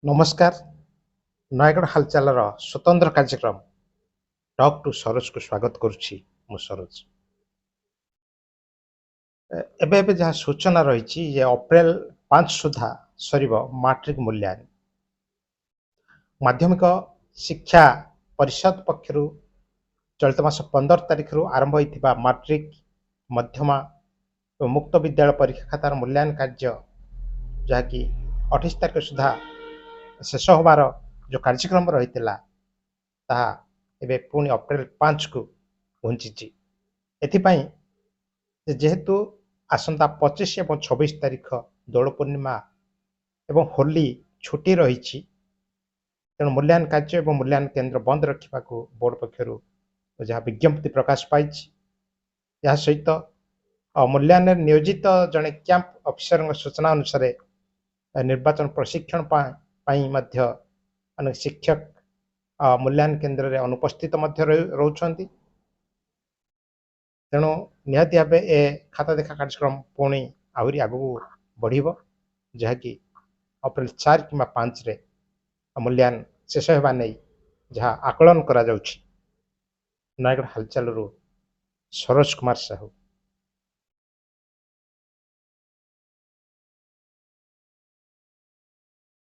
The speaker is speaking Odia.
ନମସ୍କାର, ନୟାଗଡ଼ ହାଲଚାଲର ସ୍ୱତନ୍ତ୍ର କାର୍ଯ୍ୟକ୍ରମ ଟକ୍ ଟୁ ସରୋଜକୁ ସ୍ୱାଗତ କରୁଛି ମୁଁ ସରୋଜ। ଏବେ ଏବେ ଯାହା ସୂଚନା ରହିଛି ଯେ ଅପ୍ରେଲ 5 ସୁଦ୍ଧା ସରିବ ମାଟ୍ରିକ ମୂଲ୍ୟାୟନ। ମାଧ୍ୟମିକ ଶିକ୍ଷା ପରିଷଦ ପକ୍ଷରୁ ଚଳିତ ମାସ 15 ତାରିଖରୁ ଆରମ୍ଭ ହୋଇଥିବା ମାଟ୍ରିକ, ମଧ୍ୟମା ଏବଂ ମୁକ୍ତ ବିଦ୍ୟାଳୟ ପରୀକ୍ଷା ଖାତାର ମୂଲ୍ୟାୟନ କାର୍ଯ୍ୟ, ଯାହାକି 28 ତାରିଖ ସୁଦ୍ଧା ଶେଷ ହେବାର ଯେଉଁ କାର୍ଯ୍ୟକ୍ରମ ରହିଥିଲା, ତାହା ଏବେ ପୁଣି ଅପ୍ରେଲ 5କୁ ଘୁଞ୍ଚିଛି। ଏଥିପାଇଁ ଯେ ଯେହେତୁ ଆସନ୍ତା 25 ଏବଂ 26 ତାରିଖ ଦୋଳ ପୂର୍ଣ୍ଣିମା ଏବଂ ହୋଲି ଛୁଟି ରହିଛି, ତେଣୁ ମୂଲ୍ୟାୟନ କାର୍ଯ୍ୟ ଏବଂ ମୂଲ୍ୟାୟନ କେନ୍ଦ୍ର ବନ୍ଦ ରଖିବାକୁ ବୋର୍ଡ଼ ପକ୍ଷରୁ ଯାହା ବିଜ୍ଞପ୍ତି ପ୍ରକାଶ ପାଇଛି। ଏହା ସହିତ ମୂଲ୍ୟାୟନରେ ନିୟୋଜିତ ଜଣେ କ୍ୟାମ୍ପ ଅଫିସରଙ୍କ ସୂଚନା ଅନୁସାରେ ନିର୍ବାଚନ ପ୍ରଶିକ୍ଷଣ ପାଇଁ ମଧ୍ୟ ଅନେକ ଶିକ୍ଷକ ମୂଲ୍ୟାୟନ କେନ୍ଦ୍ରରେ ଅନୁପସ୍ଥିତ ମଧ୍ୟ ରହୁଛନ୍ତି। ତେଣୁ ନିହାତି ଭାବେ ଏ ଖାତା ଦେଖା କାର୍ଯ୍ୟକ୍ରମ ପୁଣି ଆହୁରି ଆଗକୁ ବଢ଼ିବ, ଯାହାକି ଅପ୍ରେଲ 4 କିମ୍ବା 5ରେ ମୂଲ୍ୟାୟନ ଶେଷ ହେବା ନେଇ ଯାହା ଆକଳନ କରାଯାଉଛି। ନୟାଗଡ଼ ହାଲଚାଲରୁ ସରୋଜ କୁମାର ସାହୁ।